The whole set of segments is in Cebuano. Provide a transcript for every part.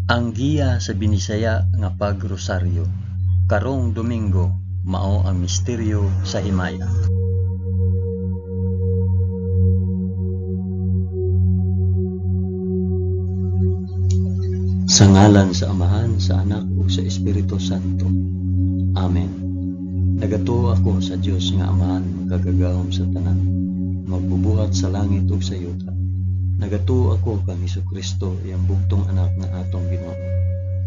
Ang giya sa Binisaya nga pagrosaryo karong Domingo mao ang misteryo sa himaya. Sa ngalan sa Amahan, sa Anak ug sa Espiritu Santo. Amen. Nagatuo ako sa Dios nga Amahan makagagahom sa tanan, magbubuhat sa langit ug sa yuta. Nagatuo ako kang Hesukristo, iyang bugtong anak nga atong Ginoo.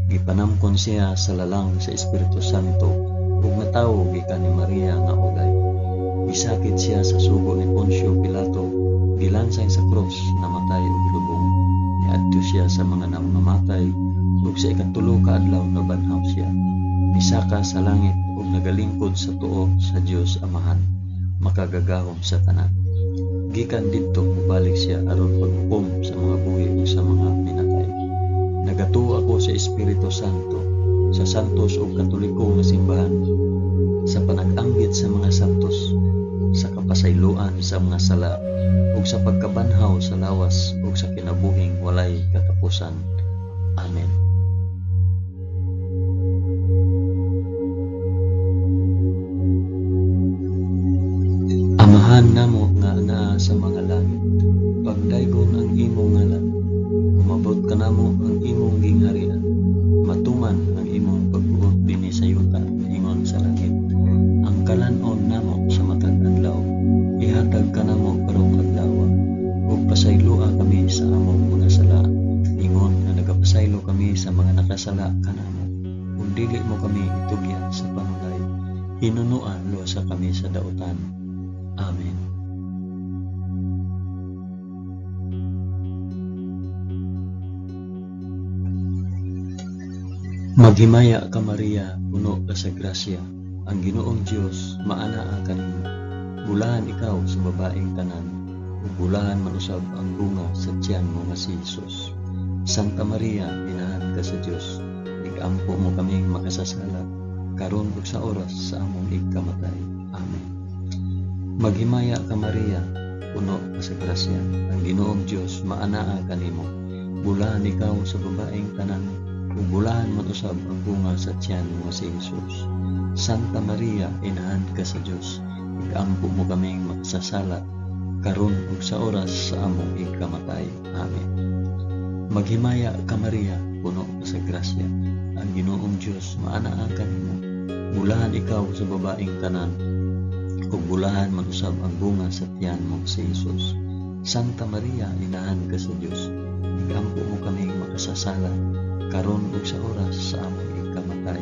Gipanamkon siya sa lalang sa Espiritu Santo ug natawo gikan ni Maria nga ulay. Gisakit siya sa sugo ni Poncio Pilato, gilansang sa krus, namatay ug gilubong. Niadto siya sa mga namamatay ug sa ikatulo ka adlaw nabanhaw siya. Misaka sa langit ug nagalingkod sa tuo sa Dios Amahan, makagagahom sa tanan. Gikan didto mobalik siya aron paghukom sa mga buhi ug sa mga minatay. Nagatuo ako sa Espiritu Santo, sa santos ug katoliko nga simbahan, sa panag-ambit sa mga santos, sa kapasayloan sa mga sala, ug sa pagkabanhaw sa lawas ug sa kinabuhing walay katapusan. Amen. Amahan namo nga anaa sa mga langit, pagdaygon ang imong ngalan, umabot kanamo ang imong gingharian, matuman ang imong pagbuot dinhi sa yuta ingon sa langit. Ang kalan-on namo sa matag adlaw, ihatag kanamo karong adlaw, ug pasayloa kami sa among mga sala, ingon nga nagapasaylo kami sa mga nakasala kanamo, ug dili mo kami itugyan sa panulay, hinunoa luwasa kami sa dautan. Amen. Maghimaya ka Maria, puno ka sa grasya, ang Ginoong Dios maanaa kanimo. Bulahan ikaw sa babaeng tanan, ug bulahan man usab ang bunga sa tiyan mo nga si Jesus. Santa Maria, inahan ka sa Dios, igampo mo kaming makasasala, karon ug sa oras sa among igkamatay. Amen. Maghimaya ka Maria, puno ka sa grasya, ang Ginoong Dios maanaa kanimo. Bulahan ikaw sa babaeng tanan, ug bulahan man usab ang bunga sa tiyan mo si Jesus. Santa Maria, inahan ka sa Dios, igampo mo kaming makasasala, karon ug sa oras sa among igkamatay. Amen. Maghimaya ka Maria, puno ka sa grasya, ang Ginoong Dios maanaa kanimo. Bulahan ikaw sa babaeng tanan, ug bulahan man usab ang bunga sa tiyan mo si Jesus. Santa Maria, inahan ka sa Dios, igampo mo kaming makasasala, karon ug sa oras sa among igkamatay.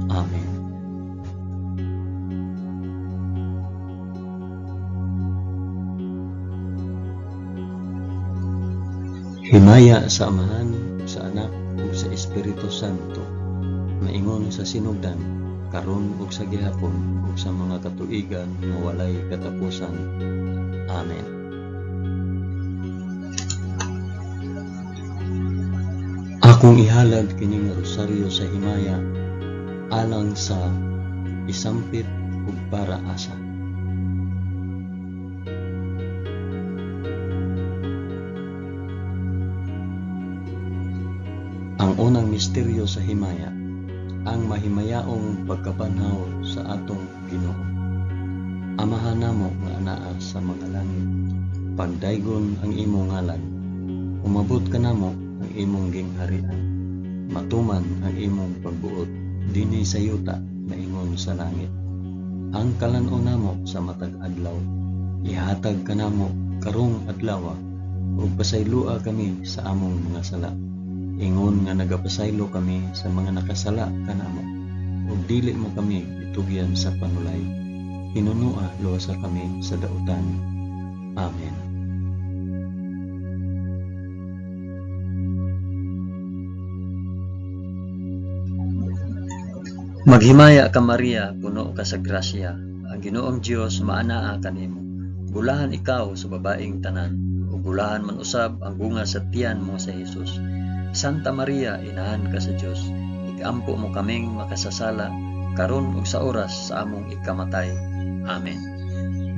Amen. Himaya sa Amahan, sa Anak, ug sa Espiritu Santo, maingon sa sinugdan, karon ug sa gihapon, ug sa mga katuigan nga walay katapusan. Amen. Akong ihalad kini nga rosaryo sa himaya alang sa isampit ug para asa. Ang unang misteryo sa himaya, ang mahimayaong pagkabanhaw sa atong Ginoo. Amahan namo nga anaa sa mga langit, pagdaygon ang imong ngalan, umabot kanamo ang imong gingharian, matuman ang imong pagbuot dinhi sa yuta maingon sa langit. Ang kalan-on namo sa matag adlaw, ihatag kanamo karong adlaw, ug pasayloa kami sa among mga sala, ingon nga nagapasaylo kami sa mga nakasala kanamo, ug dili mo kami itugyan sa panulay, hinunoa luwasa kami sa dautan. Amen. Maghimaya ka Maria, puno ka sa grasya, ang Ginoong Dios maanaa kanimo. Bulahan ikaw sa babaeng tanan, ug bulahan man usab ang bunga sa tiyan mo sa Jesus. Santa Maria, inahan ka sa Dios, igampo mo kaming makasasala, karon ug sa oras sa among ikamatay. Amen.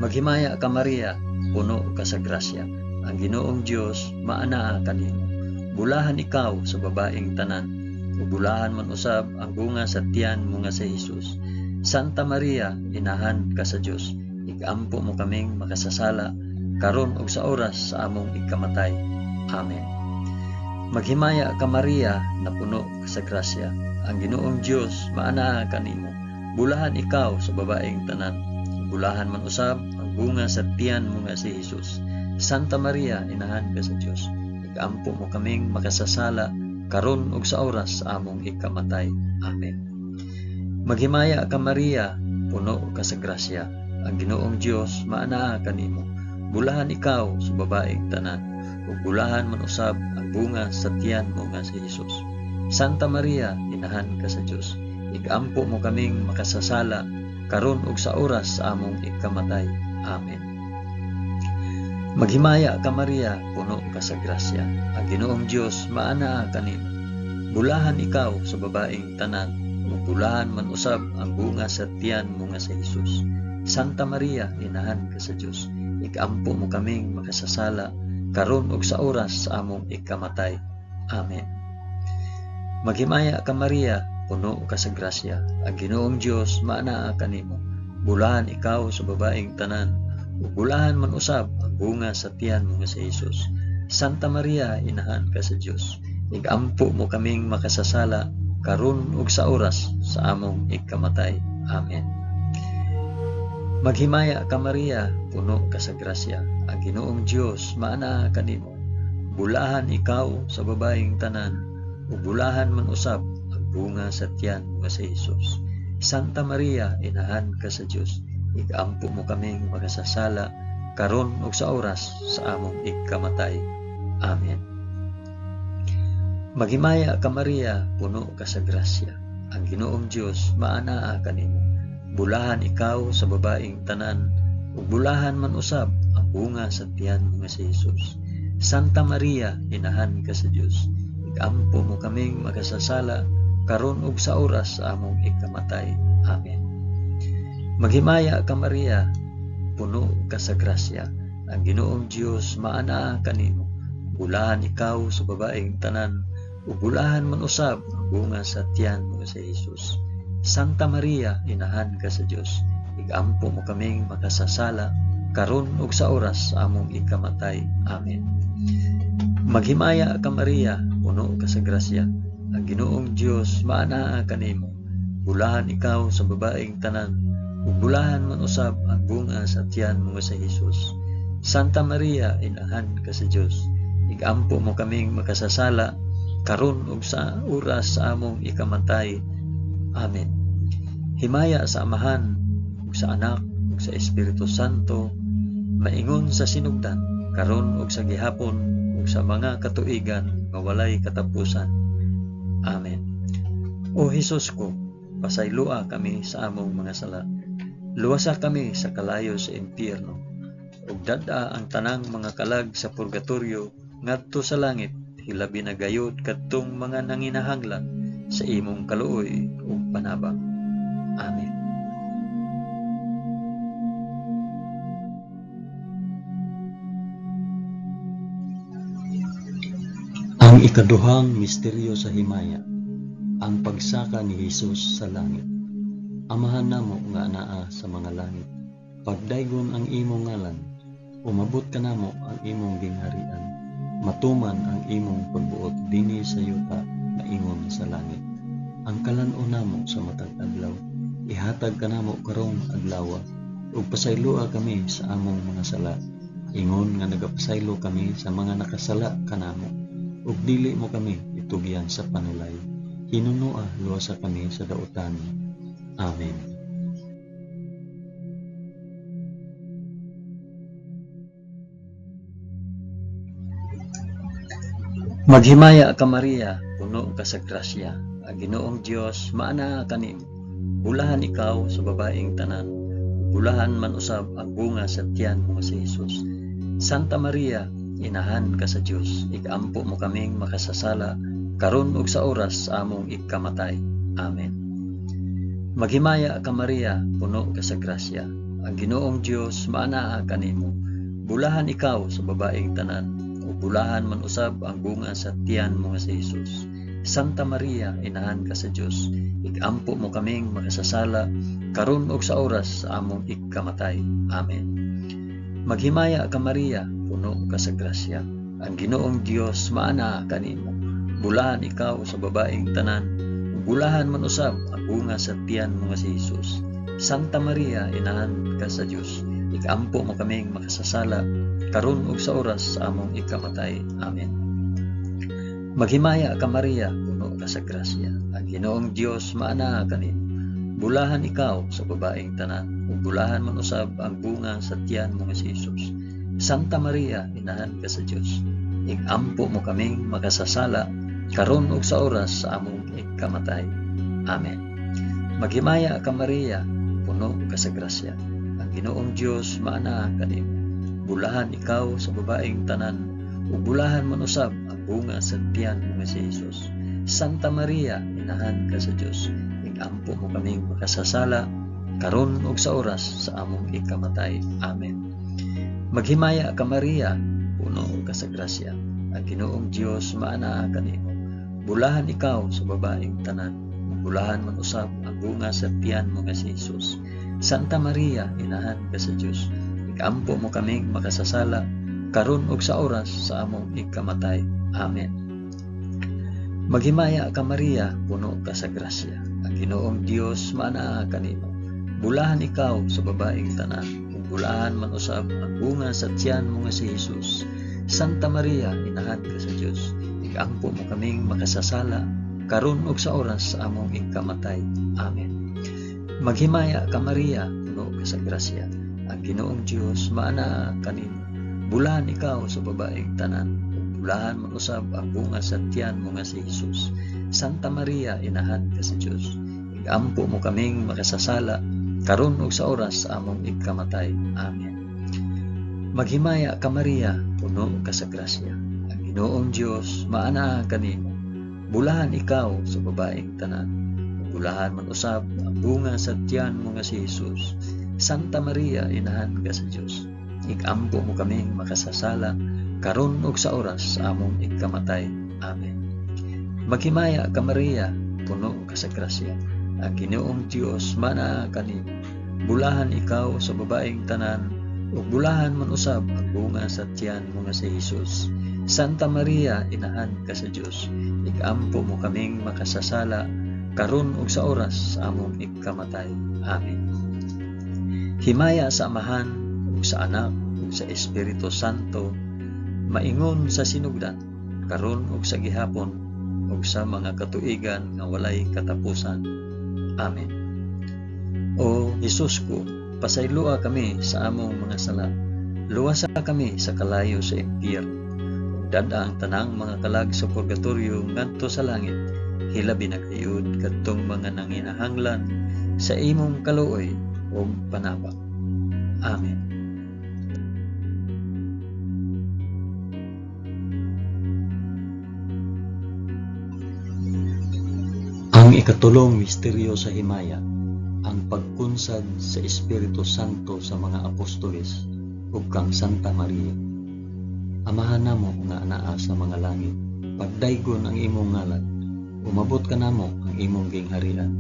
Maghimaya ka Maria, puno ka sa grasya, ang Ginoong Dios maanaa kanimo. Bulahan ikaw sa babaeng tanan, ug bulahan man usab ang bunga sa tiyan mo nga si Hesus. Santa Maria, inahan ka sa Dios, igampo mo kaming makasasala karon ug sa oras sa among ikamatay. Amen. Maghimaya ka Maria, napuno ka sa grasya. Ang Ginoong Dios maanaa kanimo. Bulahan ikaw sa babaeng tanan, bulahan man usab ang bunga sa tiyan mo nga si Hesus. Santa Maria, inahan ka sa Dios, igampo mo kaming makasasala karon ug sa oras sa among ikamatay. Amen. Maghimaya ka Maria, puno ka sa grasya. Ang Ginoong Dios maanaa kanimo. Bulahan ikaw sa babaeng tanan, ug bulahan man usab ang bunga sa tiyan mo nga si Hesus. Santa Maria, inahan ka sa Dios, igampo mo kaming makasasala karon ug sa oras sa among ikamatay. Amen. Maghimaya ka Maria, puno ka sa grasya. Ang Ginoong Dios maanaa kanimo. Bulahan ikaw sa babaeng tanan, ug bulahan man usab ang bunga sa tiyan mo nga si Hesus. Santa Maria, inahan ka sa Dios, igampo mo kaming makasasala karon ug sa oras sa among ikamatay. Amen. Maghimaya ka Maria, puno ka sa grasya. Ang Ginoong Dios maanaa kanimo. Bulahan ikaw sa babaeng tanan, ug bulahan man usab ang bunga sa tiyan mo nga si Hesus. Santa Maria, inahan ka sa Dios, igampo mo kaming makasasala karon ug sa oras sa among ikamatay. Amen. Maghimaya ka Maria, puno ka sa grasya. Ang Ginoong Dios maanaa kanimo. Bulahan ikaw sa babaeng tanan, ug bulahan man usab ang bunga sa tiyan mo nga si Hesus. Santa Maria, inahan ka sa Dios, igampo mo kaming makasasala karon ug sa oras sa among ikamatay. Amen. Maghimaya ka Maria, puno ka sa grasya. Ang Ginoong Dios maanaa kanimo. Bulahan ikaw sa babaeng tanan, ug bulahan man usab ang bunga sa tiyan mo nga si Hesus. Santa Maria, inahan ka sa Dios, igampo mo kaming makasasala karon ug sa oras sa among ikamatay. Amen. Maghimaya ka Maria, puno ka sa grasya. Ang Ginoong Dios maanaa kanimo. Bulahan ikaw sa babaeng tanan, ug bulahan man usab ang bunga sa tiyan mo nga si Hesus. Santa Maria, inahan ka sa Dios, igampo mo kaming makasasala karon ug sa oras sa among ikamatay. Amen. Maghimaya ka Maria, puno ka sa grasya. Ang Ginoong Dios maanaa kanimo. Bulahan ikaw sa babaeng tanan, ug bulahan man usab ang bunga sa tiyan mo nga si Hesus. Santa Maria, inahan ka sa Dios, igampo mo kaming makasasala karon ug sa oras sa among ikamatay. Amen. Himaya sa Amahan ug sa Anak ug sa Espiritu Santo, maingon sa sinugdan, karon ug sa gihapon ug sa mga katuigan nga walay katapusan. Amen. O Hesus ko, pasayloa kami sa among mga sala. Luwasa kami sa kalayo sa impyerno, ug dad-a ang tanang mga kalag sa purgatorio ngadto sa langit, hilabi na gayud kadtong mga nanginahanglan sa imong kaluoy ug panabang. Amen. Ang ikaduhang misteryo sa himaya, ang pagsaka ni Hesus sa langit. Amahan namo nga anaa sa mga langit, pagdaygon ang imong ngalan, umabot kanamo ang imong gingharian, matuman ang imong pagbuot dinhi sa yuta maingon sa langit. Ang kalan-on namo sa matag adlaw, ihatag kanamo karong adlawa, ug pasayloa kami sa among mga sala, ingon nga nagapasaylo kami sa mga nakasala kanamo, ug dili mo kami itugyan sa panulay. Hinunua luwasa kami sa dautan. Amen. Maghimaya ka Maria, puno ka sa grasya. Ang Ginoong Dios maanaa kanimo. Bulahan ikaw sa babaeng tanan, bulahan man usab ang bunga sa tiyan mo si Hesus. Santa Maria, inahan ka sa Dios, igampo mo kaming makasasala karon ug sa oras sa among ikamatay. Amen. Maghimaya ka Maria, puno ka sa grasya. Ang Ginoong Dios maanaa kanimo. Bulahan ikaw sa babaeng tanan, ug ug bulahan man usab ang bunga sa tiyan mo nga si Hesus. Santa Maria, inahan ka sa Dios, igampo mo kaming makasasala karon ug sa oras sa among ikamatay. Amen. Maghimaya ka Maria, puno ka sa grasya. Ang Ginoong Dios maana kanimo. Bulahan ikaw sa babaeng tanan, ug bulahan man usab ang bunga sa tiyan mo nga si Hesus. Santa Maria, inahan ka sa Dios, ikampo mo kaming makasasala karon ug sa oras sa among ikamatay. Amen. Maghimaya ka Maria, puno ka sa grasya. Ang Ginoong Dios maana kanimo. Bulahan ikaw sa babaeng tanan, ug bulahan man usab ang bunga sa tiyan mo nga si Hesus. Santa Maria, inahan ka sa Dios, igampo mo kaming makasasala karon ug sa oras sa among ikamatay. Amen. Maghimaya ka Maria, puno ka sa grasya. Ang Ginoong Dios maana kanimo. Bulahan ikaw sa babaeng tanan, ug bulahan man usab ang bunga sa tiyan mo nga si Hesus. Santa Maria, inahan ka sa Dios, igampo mo kaming makasasala karon ug sa oras sa among ikamatay. Amen. Maghimaya ka Maria, puno ka sa grasya. Ang Ginoong Dios maana kanimo. Bulahan ikaw sa babaeng tanan, ug bulahan man usab ang bunga sa tiyan mo nga si Hesus. Santa Maria, inahan ka sa Dios, igampo mo kaming makasasala karon ug sa oras sa among ikamatay. Amen. Maghimaya ka Maria, puno ka sa grasya. Ang Ginoong Dios maanaa kanimo. Bulahan ikaw sa babaeng tanan, ug bulahan man usab ang bunga sa tiyan mo nga si Hesus. Santa Maria, inahan ka sa Dios, igampo mo kaming makasasala karon ug sa oras sa among ikamatay. Amen. Maghimaya ka Maria, puno ka sa grasya. Ang Ginoong Dios maanaa kanimo. Bulahan ikaw sa babaeng tanan, ug bulahan man usab ang bunga sa tiyan mo nga si Hesus. Santa Maria, inahan ka sa Dios, igampo mo kaming makasasala karon ug sa oras sa among ikamatay. Amen. Maghimaya ka Maria, puno ka sa grasya. Ang Ginoong Dios maanaa kanimo. Bulahan ikaw sa babaeng tanan, ug bulahan man usab ang bunga sa tiyan mo nga si Hesus. Santa Maria, inahan ka sa Dios, igampo mo kaming makasasala karon ug sa oras sa among ikamatay. Amen. Maghimaya ka Maria, puno ka sa grasya. Ang Ginoong Dios maanaa kanimo. Bulahan ikaw sa babaeng tanan, ug bulahan man usab ang bunga sa tiyan mo nga si Hesus. Santa Maria, inahan ka sa Dios, igampo mo kaming makasasala karon ug sa oras sa among ikamatay. Amen. Himaya sa Amahan ug sa Anak ug sa Espiritu Santo, maingon sa sinugdan, karon ug sa gihapon ug sa mga katuigan nga walay katapusan. Amen. O Hesus ko, pasayloa kami sa among mga sala. Luwasa kami sa kalayo sa impyerno. Ug dad-a ang tanang mga kalag sa purgatorio ngadto sa langit. Hilabi na gayud kadtong mga nanginahanglan sa imong kaluoy ug panabang. Amen. Ang ikatulong misteryo sa himaya, ang pagkunsad sa Espiritu Santo sa mga apostoles ug kang Santa Maria. Amahan namo nga anaa sa mga langit, pagdaygon ang imong ngalan, umabot kanamo ang imong gingharian,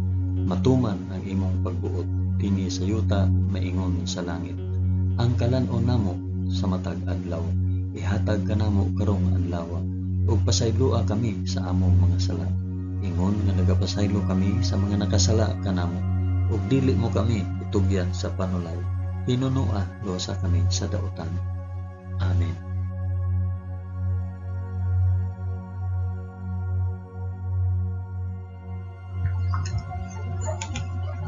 matuman ang imong pagbuot dinhi sa yuta maingon sa langit. Ang kalan-on namo sa matag adlaw, ihatag kanamo karong adlaw, ug pasayloa kami sa among mga sala, ingon nga nagapasaylo kami sa mga nakasala kanamo, ug dili mo kami itugyan sa panulay, hinunoa luwasa kami sa dautan. Amen.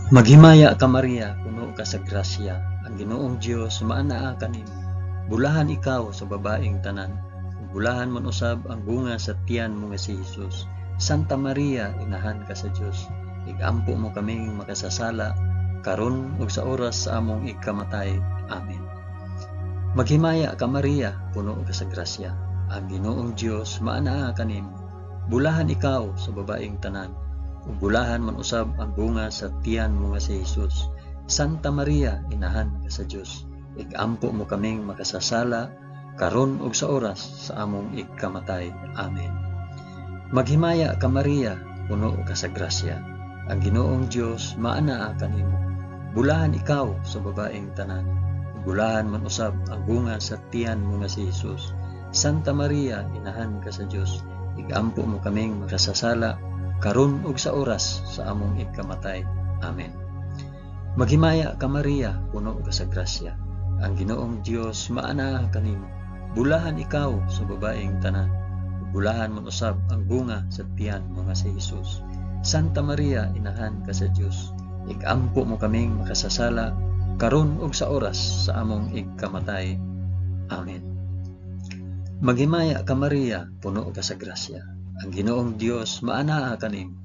Maghimaya ka Maria, puno ka sa grasya, ang Ginoong Dios maanaa kanimo. Bulahan ikaw sa babaeng tanan, ug bulahan man usab ang bunga sa tiyan mo nga si Hesus. Santa Maria, inahan ka sa Dios, igampo mo kaming makasasala karon ug sa oras sa among ikamatay. Amen. Maghimaya ka Maria, puno ka sa grasya, ang Ginoong Dios maanaa kanimo. Bulahan ikaw sa babaeng tanan, ug bulahan man usab ang bunga sa tiyan mo nga si Hesus. Santa Maria, inahan ka sa Dios, igampo mo kaming makasasala karon ug sa oras sa among igkamatay. Amen. Maghimaya ka Maria, puno ka sa grasya. Ang Ginoong Dios maanaa kanimo. Bulahan ikaw sa babaeng tanan. Bulahan man usab ang bunga sa tiyan mo nga si Jesus. Santa Maria, inahan ka sa Dios, igampo mo kaming makasasala karon ug sa oras sa among igkamatay. Amen. Maghimaya ka Maria, puno ka sa grasya. Ang Ginoong Dios maanaa kanimo. Bulahan ikaw sa babaeng tanan. Bulahan man usab ang bunga sa tiyan mo nga si Jesus. Santa Maria, inahan ka sa Dios, igampo mo kaming makasasala karon ug sa oras sa among igkamatay. Amen. Maghimaya ka Maria, puno ka sa grasya. Ang Ginoong Dios maanaa kanimo.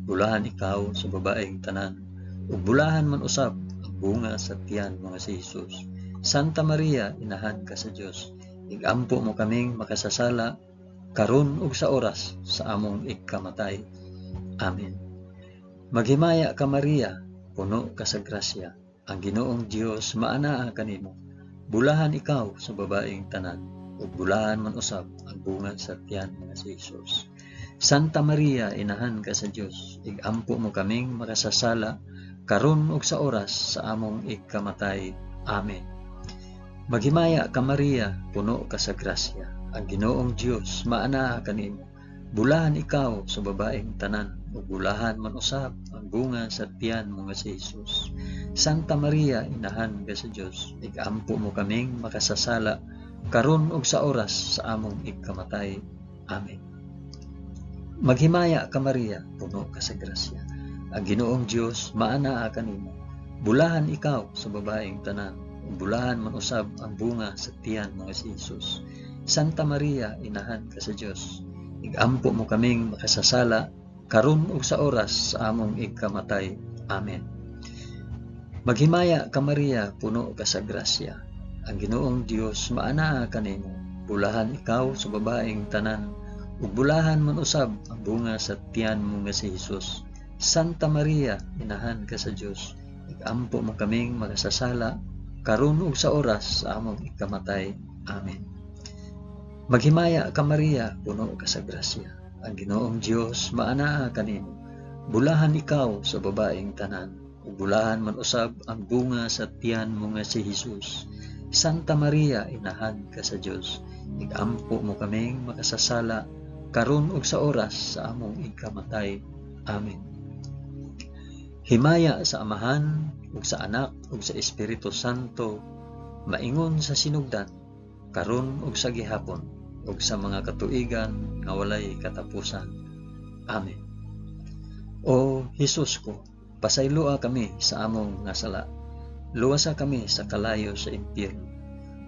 Bulahan ikaw sa babaeng tanan, ug bulahan man usab ang bunga sa tiyan mo nga si Jesus. Santa Maria, inahan ka sa Dios, igampo mo kaming makasasala karon ug sa oras sa among igkamatay. Amen. Maghimaya ka Maria, puno ka sa grasya. Ang Ginoong Dios maanaa kanimo. Bulahan ikaw sa babaeng tanan, ug bulahan man usab ang bunga sa tiyan nga si Jesus. Santa Maria, inahan ka sa Dios, igampo mo kaming makasasala karon ug sa oras sa among igkamatay. Amen. Maghimaya ka Maria, puno ka sa grasya. Ang Ginoong Dios maanaa kanimo. Bulahan ikaw sa babaeng tanan, ug bulahan man usab ang bunga sa tiyan mo nga si Jesus. Santa Maria, inahan ka sa Dios, igampo mo kaming makasasala karon ug sa oras sa among igkamatay. Amen. Maghimaya ka Maria, puno ka sa grasya. Ang Ginoong Dios maanaa kanimo. Bulahan ikaw sa babaeng tanan, ug bulahan man usab ang bunga sa tiyan mo nga si Jesus. Santa Maria, inahan ka sa Dios, igampo mo kaming makasasala karon ug sa oras sa among igkamatay. Amen. Maghimaya ka Maria, puno ka sa grasya. Ang Ginoong Dios maanaa kanimo. Bulahan ikaw sa babaeng tanan, ug bulahan man usab ang bunga sa tiyan mo nga si Jesus. Santa Maria, inahan ka sa Dios, igampo mo kaming makasasala karon ug sa oras sa among igkamatay. Amen. Maghimaya ka Maria, puno ka sa grasya. Ang Ginoong Dios maanaa kanimo. Bulahan ikaw sa babaeng tanan, ug bulahan man usab ang bunga sa tiyan mo nga si Jesus. Santa Maria, inahan ka sa Dios, igampo mo kaming makasasala karon ug sa oras sa among igkamatay. Amen. Himaya sa Amahan ug sa Anak ug sa Espiritu Santo, maingon sa sinugdan, karon ug sa gihapon, ug sa mga katuigan nga walay katapusan. Amen. O Hesus ko, pasayloa kami sa among nga sala. Luwasa kami sa kalayo sa impyerno.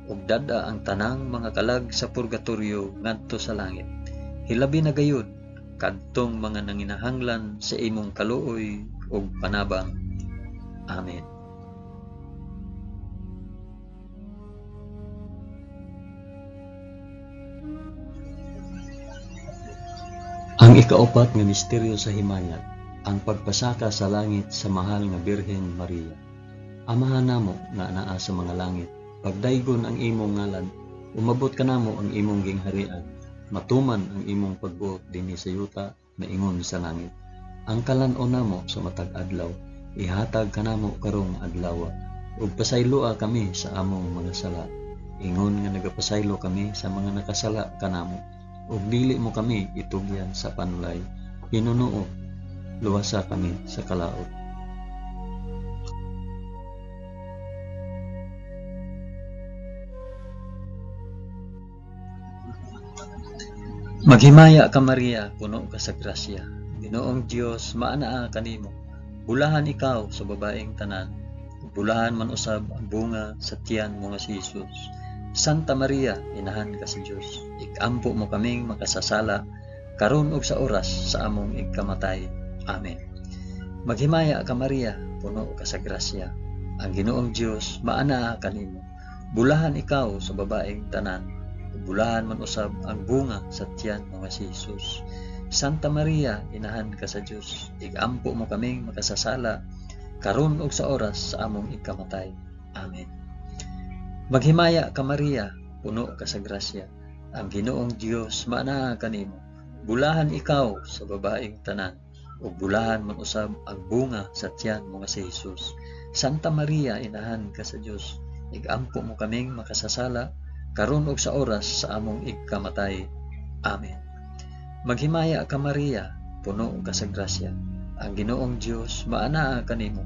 Ug dad-a ang tanang mga kalag sa purgatorio ngadto sa langit. Hilabi na gayud kadtong mga nanginahanglan sa imong kaluoy ug panabang. Amen. Ang ikaupat nga misteryo sa himaya, ang pagpasaka sa langit sa mahal nga Birhen Maria. Amahan namo nga anaa sa mga langit, pagdaygon ang imong ngalan, umabot kanamo ang imong gingharian, matuman ang imong pagbuot dinhi sa yuta maingon sa langit. Ang kalan-on namo sa matag adlaw, ihatag kanamo karong adlaw, ug pasayloa kami sa among mga sala, ingon nga nagapasaylo kami sa mga nakasala kanamo, ug dili mo kami itugyan sa panulay, hinunuo, luwasa kami sa kalaot. Maghimaya ka Maria, puno ka sa grasya. Ginoong Dios maanaa kanimo. Bulahan ikaw sa babaeng tanan, bulahan man usab ang bunga sa tiyan mo nga si Jesus. Santa Maria, inahan ka sa Dios, ikampo mo kaming makasasala karon ug sa oras sa among igkamatay. Amen. Maghimaya ka Maria, puno ka sa grasya. Ang Ginoong Dios maanaa kanimo. Bulahan ikaw sa babaeng tanan, bulahan man usab ang bunga sa tiyan mo nga si Jesus. Santa Maria, inahan ka sa Dios, igampo mo kaming makasasala karon ug sa oras sa among ikamatay. Amen. Maghimaya ka Maria, puno ka sa grasya. Ang Ginoong Dios maanaa kanimo. Bulahan ikaw sa babaeng tanan, ug bulahan man usab ang bunga sa tiyan mo nga si Jesus. Santa Maria, inahan ka sa Dios, igampo mo kaming makasasala karon ug sa oras sa among igkamatay. Amen. Maghimaya ka Maria, puno ka sa grasya. Ang Ginoong Dios maanaa kanimo.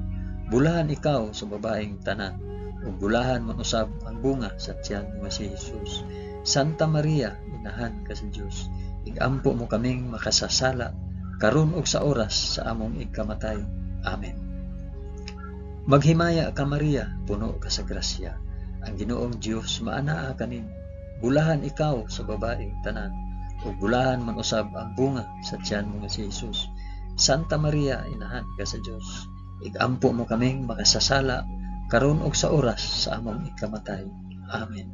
Bulahan ikaw sa babaeng tanan, ug bulahan man usab ang bunga sa tiyan mo nga si Jesus. Santa Maria, inahan ka sa Dios, igampo mo kaming makasasala karon ug sa oras sa among igkamatay. Amen. Maghimaya ka Maria, puno ka sa grasya. Ang Ginoong Dios maanaa kanimo. Bulahan ikaw sa babaeng tanan, ug bulahan man usab ang bunga sa tiyan mo nga si Jesus. Santa Maria, inahan ka sa Dios, igampo mo kaming makasasala karon ug sa oras sa among ikamatay. Amen.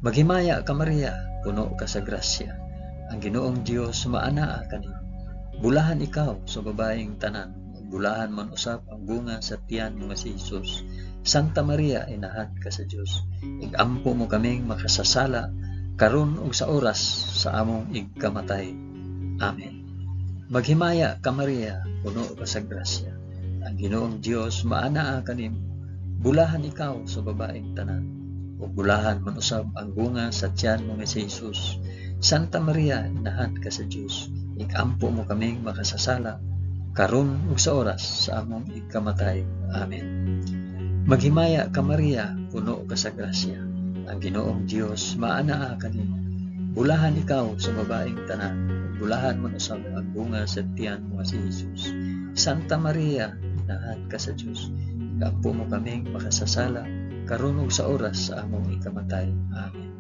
Maghimaya ka Maria, puno ka sa grasya. Ang Ginoong Dios maanaa kanimo. Bulahan ikaw sa babaeng tanan, ug bulahan man usab ang bunga sa tiyan mo nga si Jesus. Santa Maria, inahan ka sa Dios, igampo mo kaming makasasala karon ug sa oras sa among igkamatay. Amen. Maghimaya ka Maria, puno ka sa grasya. Ang Ginoong Dios maanaa kanimo. Bulahan ikaw sa babaeng tanan, ug bulahan man usab ang bunga sa tiyan mo nga si Jesus. Santa Maria, inahan ka sa Dios, igampo mo kaming makasasala karon ug sa oras sa among igkamatay. Amen. Maghimaya ka Maria, puno ka sa grasya. Ang Ginoong Dios maanaa kanimo. Bulahan ikaw sa babaeng tanan, ug bulahan man usab ang bunga sa tiyan mo nga si Jesus. Santa Maria, inahan ka sa Dios, igampo mo kaming makasasala karon ug sa oras sa among ikamatay. Amen.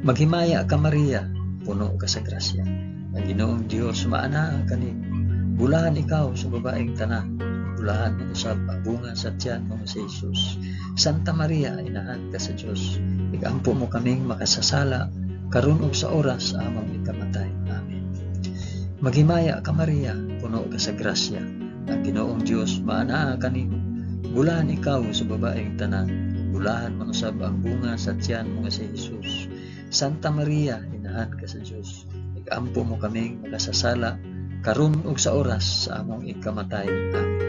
Maghimaya ka Maria, puno ka sa grasya. Ang Ginoong Dios maanaa kanimo. Bulahan ikaw sa babaeng tanan, bulahan man usab ang bunga sa tiyan mo nga si Jesus. Santa Maria, inahan ka sa Dios, igampo mo kaming makasasala karon ug sa oras sa among ikamatay. Amen. Maghimaya ka Maria, puno ka sa grasya. Ang Ginoong Dios maanaa kanimo. Bulahan ikaw sa babaeng tanan, bulahan man usab ang bunga sa tiyan mo nga si Jesus. Santa Maria, inahan ka sa Dios, igampo mo kaming makasasala karon ug sa oras sa among ikamatay. Amen.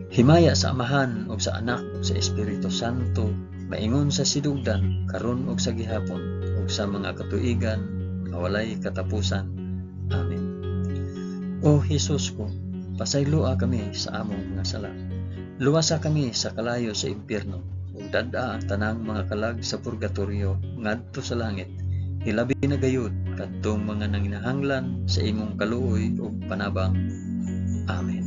Himaya sa Amahan ug sa Anak ug sa Espiritu Santo, maingon sa sidugdan karon ug sa gihapon ug sa mga katuigan nga walay katapusan. Amen. O Hesus ko, pasayloa kami sa among mga sala. Luwasa kami sa kalayo sa impyerno ug dad-a ang tanang mga kalag sa purgatorio ngadto sa langit. Hilabi na gayud kadtong mga nanginahanglan sa imong kaluoy ug panabang. Amen.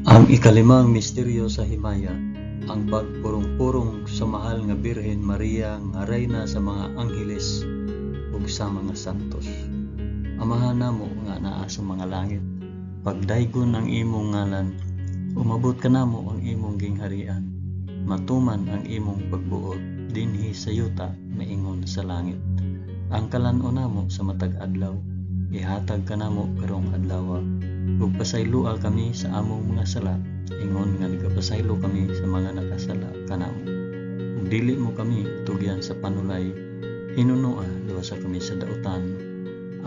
Ang ikalimang misteryo sa himaya, ang pagpurong-purong sa mahal nga Birhen Maria nga reyna sa mga angheles ug sa mga santos. Amahan namo nga naa sa mga langit, pagdaygon ang imong ngalan, umabot kanamo ang imong gingharian, matuman ang imong pagbuot dinhi sa yuta maingon sa langit. Ang kalan-on namo sa matag adlaw, ihatag kanamo karong adlaw, ug pasayloa kami sa among mga sala, ingon nga nagapasaylo kami sa mga nakasala kanamo. Ug dili mo kami tugyan sa panulay, hinunoa luwasa kami sa dautan.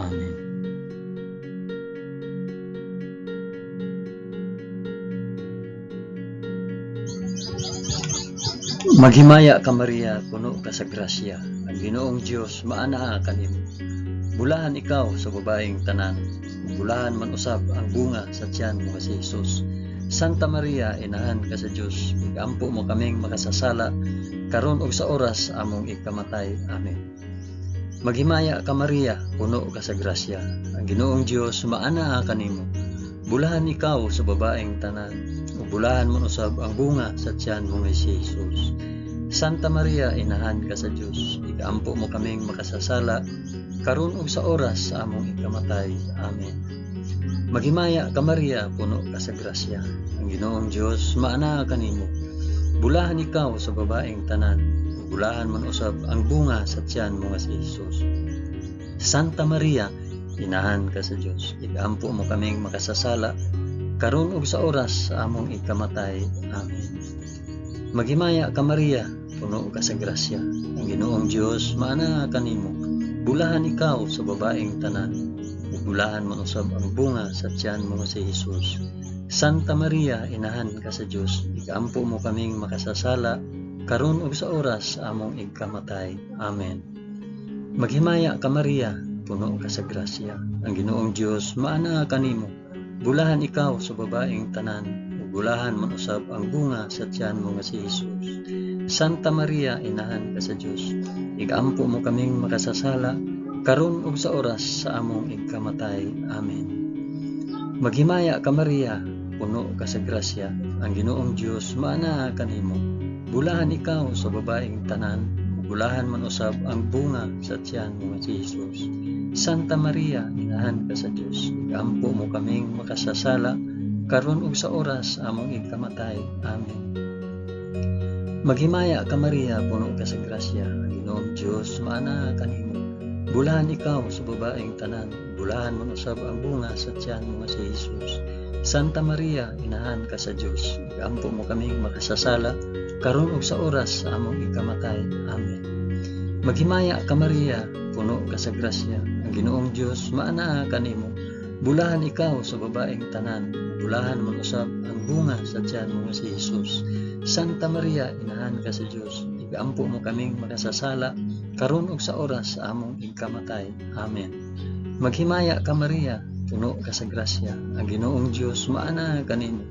Amen. Maghimaya ka Maria, puno ka sa grasya. Ang Ginoong Dios maanaa kanimo. Bulahan ikaw sa babaeng tanan, ug bulahan man usab ang bunga sa tiyan mo nga si Jesus. Santa Maria, inahan ka sa Dios, igampo mo kaming makasasala karon ug sa oras sa among ikamatay. Amen. Maghimaya ka Maria, puno ka sa grasya. Ang Ginoong Dios maanaa kanimo. Bulahan ikaw sa babaeng tanan, ug bulahan man usab ang bunga sa tiyan mo nga si Jesus. Santa Maria, inahan ka sa Dios, igampo mo kaming makasasala karon ug sa oras sa among ikamatay. Amen. Maghimaya ka Maria, puno ka sa grasya. Ang Ginoong Dios maanaa kanimo. Bulahan ikaw sa babaeng tanan, ug bulahan man usab ang bunga sa tiyan mo nga si Jesus. Santa Maria, Inahan ka sa Dios, igampo mo kaming makasasala, karon ug sa oras sa among ikamatay. Amen. Maghimaya ka Maria, puno ka sa grasya. Ang Ginoong Dios maanaa kanimo. Bulahan ikaw sa babaeng tanan, ug bulahan man usab ang bunga sa tiyan mo nga si Jesus. Santa Maria, inahan ka sa Dios, igampo mo kaming makasasala, karon ug sa oras sa among ikamatay. Amen. Maghimaya ka Maria, puno ka sa grasya. Ang Ginoong Dios maanaa kanimo. Bulahan ikaw sa babaeng tanan, ug bulahan man usab ang bunga sa tiyan mo nga si Jesus. Santa Maria, inahan ka sa Dios, igampo mo kaming makasasala, karon ug sa oras sa among ikamatay. Amen. Maghimaya ka Maria, puno ka sa grasya. Ang Ginoong Dios maanaa kanimo. Bulahan ikaw sa babaeng tanan, ug bulahan man usab ang bunga sa tiyan mo nga si Jesus. Santa Maria, inahan ka sa Dios, igampo mo kaming makasasala, karon ug sa oras sa among ikamatay. Amen. Maghimaya ka Maria, puno ka sa grasya. Ang Ginoong Dios maanaa kanimo. Bulahan ikaw sa babaeng tanan, bulahan man usab ang bunga sa tiyan mo nga si Jesus. Santa Maria, inahan ka sa Dios, igampo mo kaming makasasala, karon ug sa oras sa among ikamatay. Amen. Maghimaya ka Maria, puno ka sa grasya. Ang Ginoong Dios maanaa kanimo. Bulahan ikaw sa babaeng tanan, bulahan man usab ang bunga sa tiyan mo nga si Jesus. Santa Maria, inahan ka sa Dios, igampo mo kaming makasasala, karon ug sa oras sa among ikamatay. Amen. Maghimaya ka Maria, puno ka sa grasya. Ang Ginoong Dios maanaa kanimo.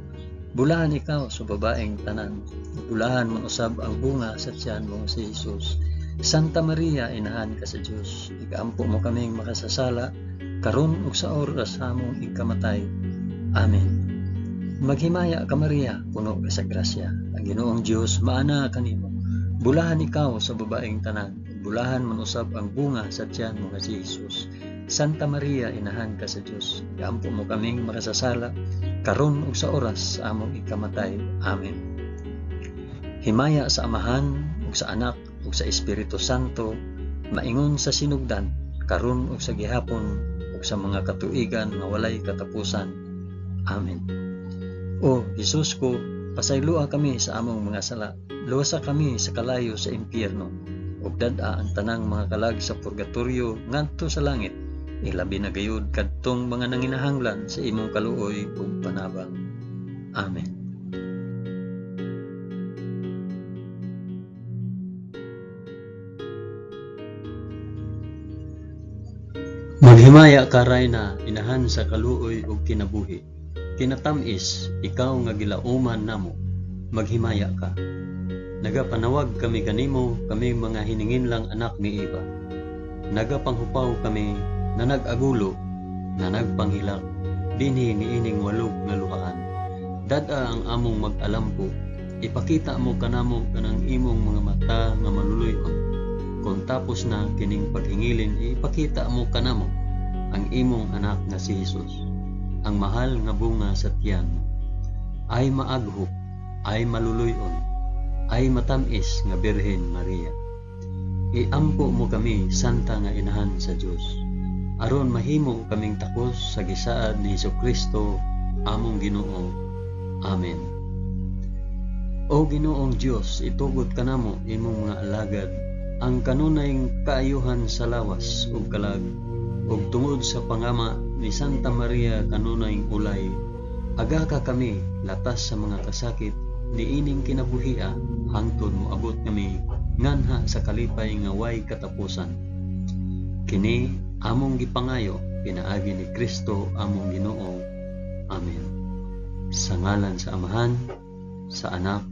Bulahan ikaw sa babaeng tanan, bulahan man usab ang bunga sa tiyan mo nga si Jesus. Santa Maria, inahan ka sa Dios, igampo mo kaming makasasala, karon ug sa oras sa among ikamatay. Amen. Maghimaya ka Maria, puno ka sa grasya. Ang Ginoong Dios maanaa kanimo. Bulahan ikaw sa babaeng tanan, bulahan man usab ang bunga sa tiyan mo nga si Jesus. Santa Maria, inahan ka sa Dios, igampo mo kaming makasasala, karon ug sa oras sa among ikamatay. Amen. Himaya sa Amahan ug sa Anak ug sa Espiritu Santo, maingon sa sinugdan, karon ug sa gihapon ug sa mga katuigan nga walay katapusan. Amen. O Jesus ko, pasayloa kami sa among mga sala, luwasa kami sa kalayo sa impyerno, ug dad-a ang tanang mga kalag sa purgatorio ngadto sa langit, ilabi na gayud kadtong mga nanginahanglan sa imong kaluoy ug panabang. Amen. Maghimaya ka Rayna, inahan sa kaluoy ug kinabuhi. Kinatam-is, ikaw nga gilauman namo, maghimaya ka. Nagapanawag kami kanimo, kami mga hininginlang anak ni Eva. Nagapanghupaw kami na nag-agulo, na nagpanghilak, dinhi niining walog nga luhaan. Dad-a ang among mag-alampo, ipakita mo kanamo kanang imong mga mata nga maluluy-on. Kung tapos na kining paghingilin, ipakita mo kanamo ang imong anak nga si Jesus, ang mahal nga bunga sa tiyan mo. Ay maaghop, ay maluluy-on, ay matamis nga Birhen Maria. Iampo mo kami, Santa nga Inahan sa Dios, aron mahimo kaming takos sa gisaad ni Hesukristo among Ginoo. Amen. O Ginoong Dios, itugot kanamo imong mga alagad ang kanunay kaayuhan sa lawas ug kalag, ug tungod sa pangama ni Santa Maria kanunay ulay, agaka kami latas sa mga kasakit niining kinabuhia hangtod moabot kami nganha sa kalipay nga way katapusan. Kini among gipangayo pinaagi ni Kristo among Ginoo. Amen. Sa ngalan sa Amahan, sa Anak,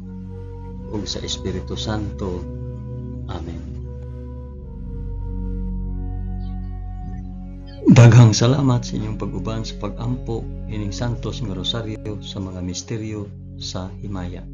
ug sa Espiritu Santo. Amen. Daghang salamat sa inyong pag-uban sa pag-ampo ining Santos nga Rosaryo sa mga misteryo sa himaya.